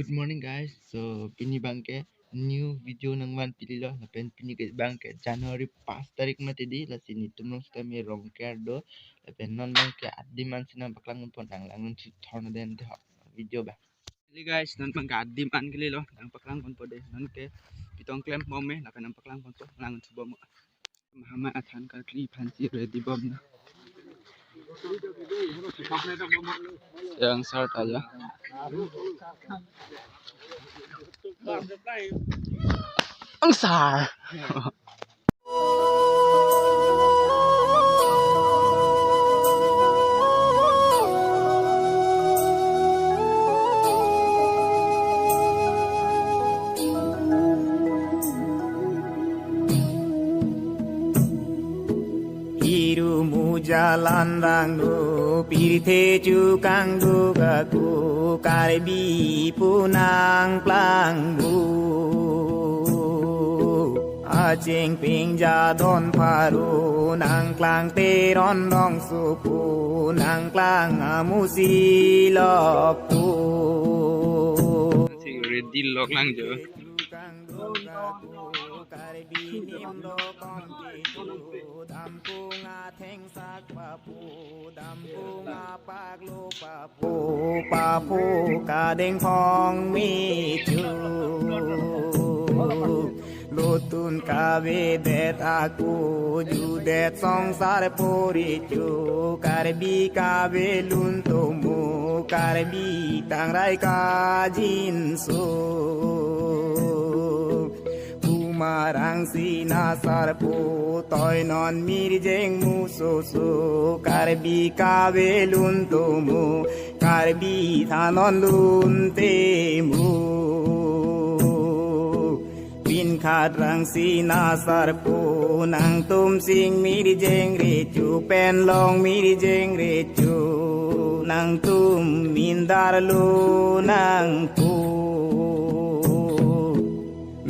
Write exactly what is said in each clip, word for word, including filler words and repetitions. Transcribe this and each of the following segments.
Good morning, guys. So pini abangke new video nangvan pililo, lapen pini ke abangke January pas tarik mati di, lasi netum rong sitame Rongker do, lapen non abangke adim an si nangpaklang ponpo, nang langdun si thorna den de ho video abang. Hello guys, non abangke adim an kalilo, nangpaklang ponpo de, non ke pitong klem bom me, lapen nangpaklang ponpo, langdun si bom. Mahamai athan karkli aphan si ready bom na. Yang sar aja. Angsar. Iru mujalan rang do, pirthe chukang do, kaku Karbi punang plang bu. Aching ping jadon pharu, nangklang teron dong supu, nangklang amusi lok pu. Si ready lok lang jo. Dampung atheng sak papu, dampung apaklo papu, papu kadeng phong michu. Lotun kavedet aku, judet songsar porichu, Karbi kavelun tumu, Karbi tangrai kajinso. Kumarang sina sarpo, toinon mirjeng musoso, Karbi kavelun tumu, Karbi thanon lun temu. Pinkhat rang sina sarpo, nangtum sing mirjeng rechu, pen long mirjeng rechu, nangtum mindar lo nangpo.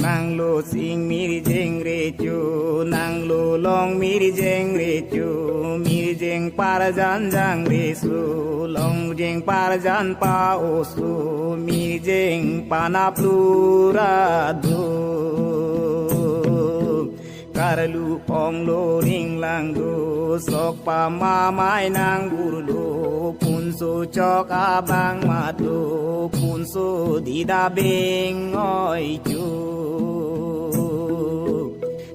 Nanglo sing mirjeng rechu, nanglo long mirjeng rechu, mirjeng parjan jang resu, long jeng parjan pa osu, mirjeng panap lura do. Karlu onglo ring lang do, sok pamamai nang burlo, punso chok abang mato, punso dida beng oi chu.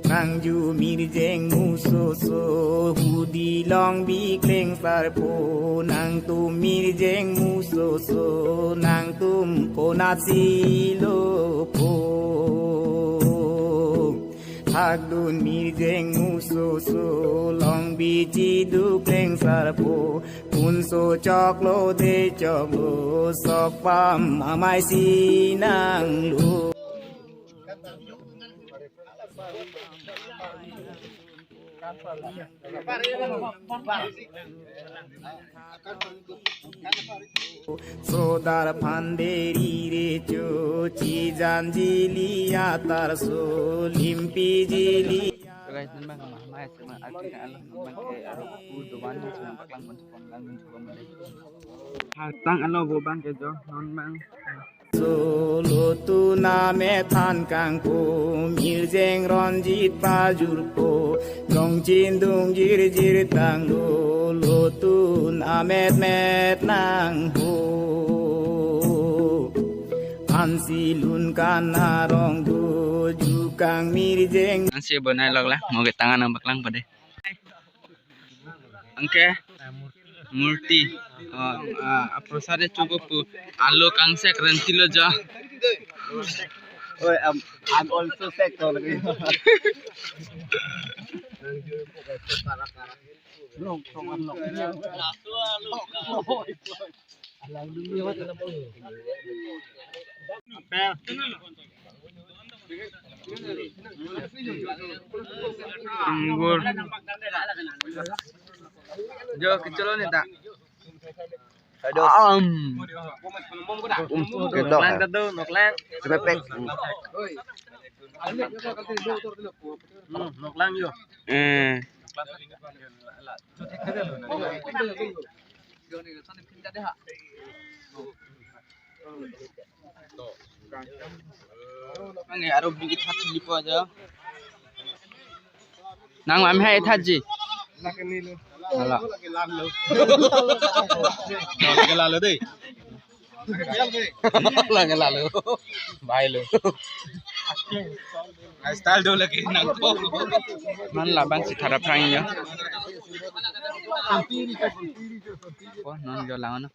Nangju mirjeng musoso, hudi long bikleng sarpo, nangtum mirjeng musoso, nangtum konat si lopo. Thakdun mirjeng musoso, long bichi dukleng sarpo, punso choklo de choklo, sok pamamai si nanglo. Sodar phanderi recho, chijan jili atarso, limpi jili. So guys, non abang kama hamai sema arki kan alo, non abang ke aro ku doban sema paklang pon pon lang pon pon. Hatang alo bo abang ke jo, non abang. Solo tu name than kangpo, mirjeng ronjit pajurpo, dongchin dungjir jir tanglo, lo tu namet met nangpo. Ansi lun kan arong do, jukang mirjeng. Ansi bonai lok la, mo ke tangan nangpaklang pade. Anke murti. Oh, ah, aprosade chugo pu alo kangsek rentilo ja. Oi, I'm, I'm also sek to lagi. Apel. Anggur. Jo, kecil ni tak? Aduh. Am. Kedok. Noklang ya? Satu, noklang. Sepepek. Hmm, noklang yo. Eh. Nang aro bigi that chili po aja. Nang mami hai that ji. Lalo. Lalo dei. Lalo, lalo. Bhai lo. Style do lagi nang po. Non labang si thara prang ya. Oh, non jo lang no.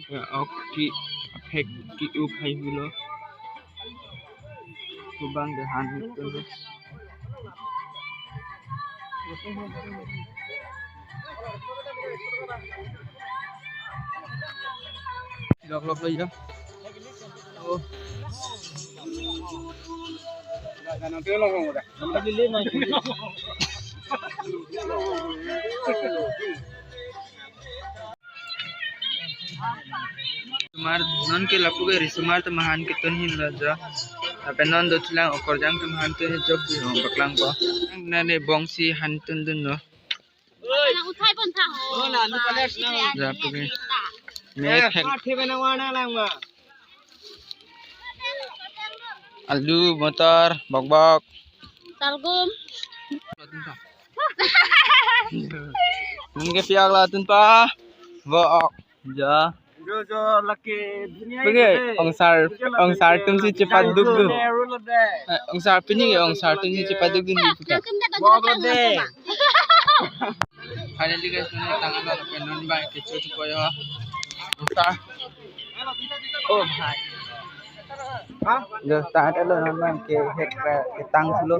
Ya, ok, ki, aphek, ki-up hai hulo. Kubang de han itu. Lok lok lo ya. Oh. Risomar non ke lapu ke risomar ta mahan ketun hin lo jo. Lapen non do thulang okorjang ta mahan tun he jok di hong paklang ko. Nane bongsi han tun dun no. Uthai pon tha ho. Oh, na, lu kalas na. Ja, pagi. Me thek. Alu, motor, bokbok. Salgum. Nang ke piak la tun pa. Bok. Ja. Jo, jo, laki dunia. Pagi, ini. Ongsar, ongsar atum si cepat duk duk. Eh, ongsar pini, ongsar atum si cepat duk duk. Bok deh. Finally guys, nang tang-an lo pen non bang kecho tu koyo. Ongsar. Oh, hai. Ha? Jo, tang-an lo non bang ke hek ke tang sulo.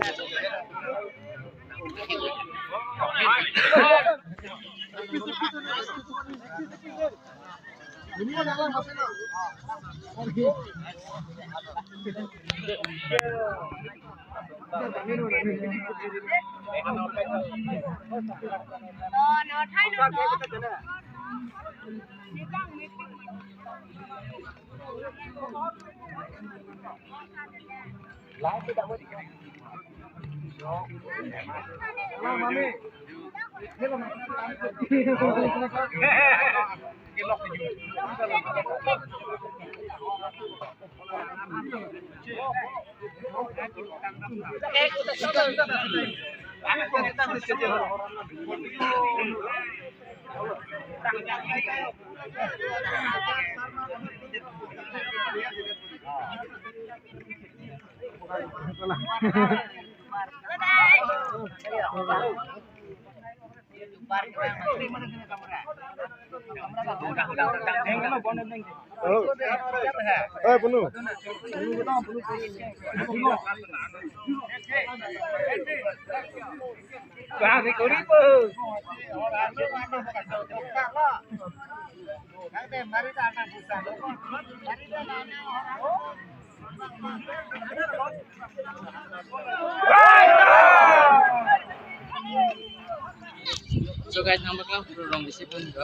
So guys, nang bakal puro rong isi pun do.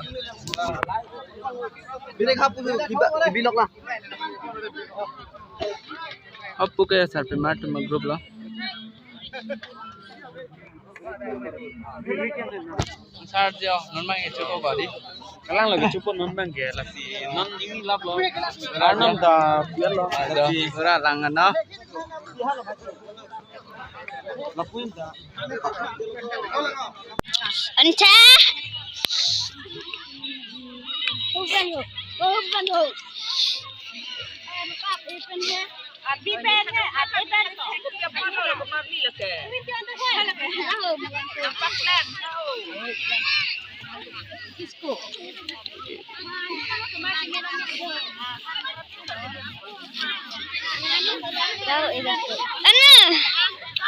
Bini kha pusu, iba, ibilok lah. Apu ke sarpimar atum group lo. Sar jo, non bang kecho ko badi. Kalang lagi chupo non bang ke, lasi non ini lap lo. Arnam ta pian lo. Lasi pura langan na. Lapuin ta. Ancha. Huban ho. Huban ho. Abi pen hai, abi pen. Anu.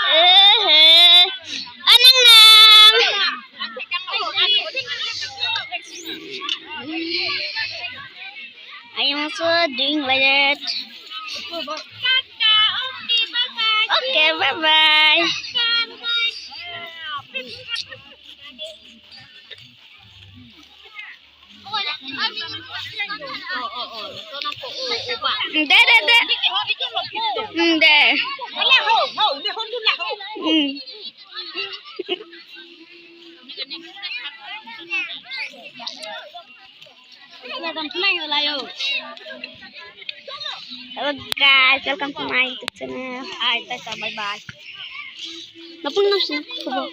Eh, eh. Anang nang. I am also doing like that. Okay, bye bye. Deh, deh, deh. Hmm, deh. Hmm. Hello guys, welcome to my YouTube channel. Hi, tata, bye bye. Lapun nang sini. Hmm.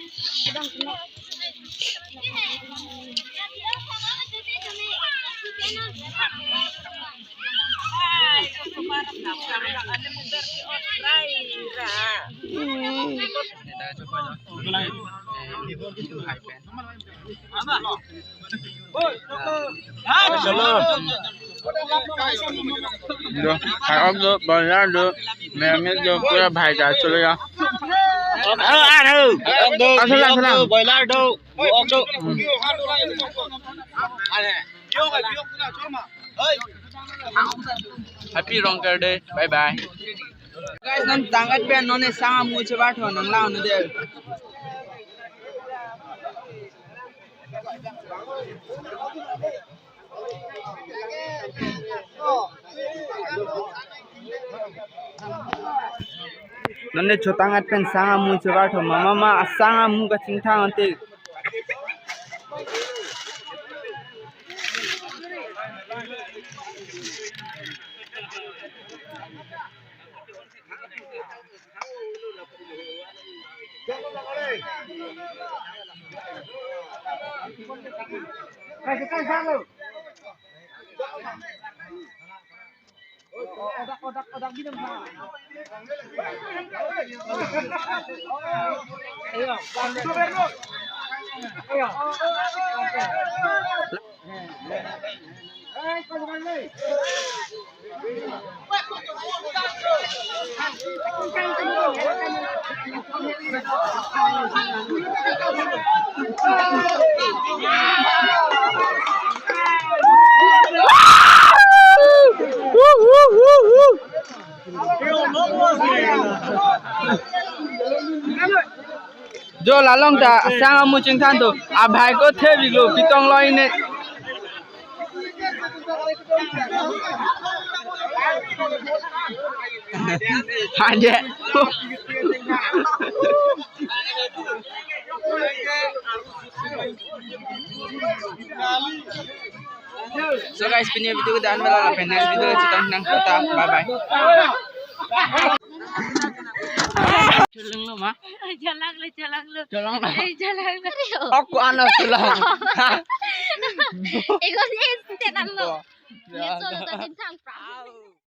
Chalo. Jo, khai ok jo, boiler jo, mermit jo, pura bhai ja chalo ya. Khai ok do, khai ok do, boiler do, khai ok do. Happy Rongker Day. Bye bye. Guys, non tangkat pen non sang amu chebar tho nang lang no de. Non ne chotang at pen sang amu chebar tho mama ma sang amu kachingthang ante. Jo la long ta sang amu chingthang do. Abhai ko the biglo pitong loi ne. Hanje. So guys, pini video ke dan mela lapen next video chetong nang kota. Bye bye. Cheleng lo ma? Jalang lo, jalang lo. Jalang lo. Eh, jalang lo. Aku anak jalang. Ego ni setenan lo. Ya. Ni solo ta din sang pra.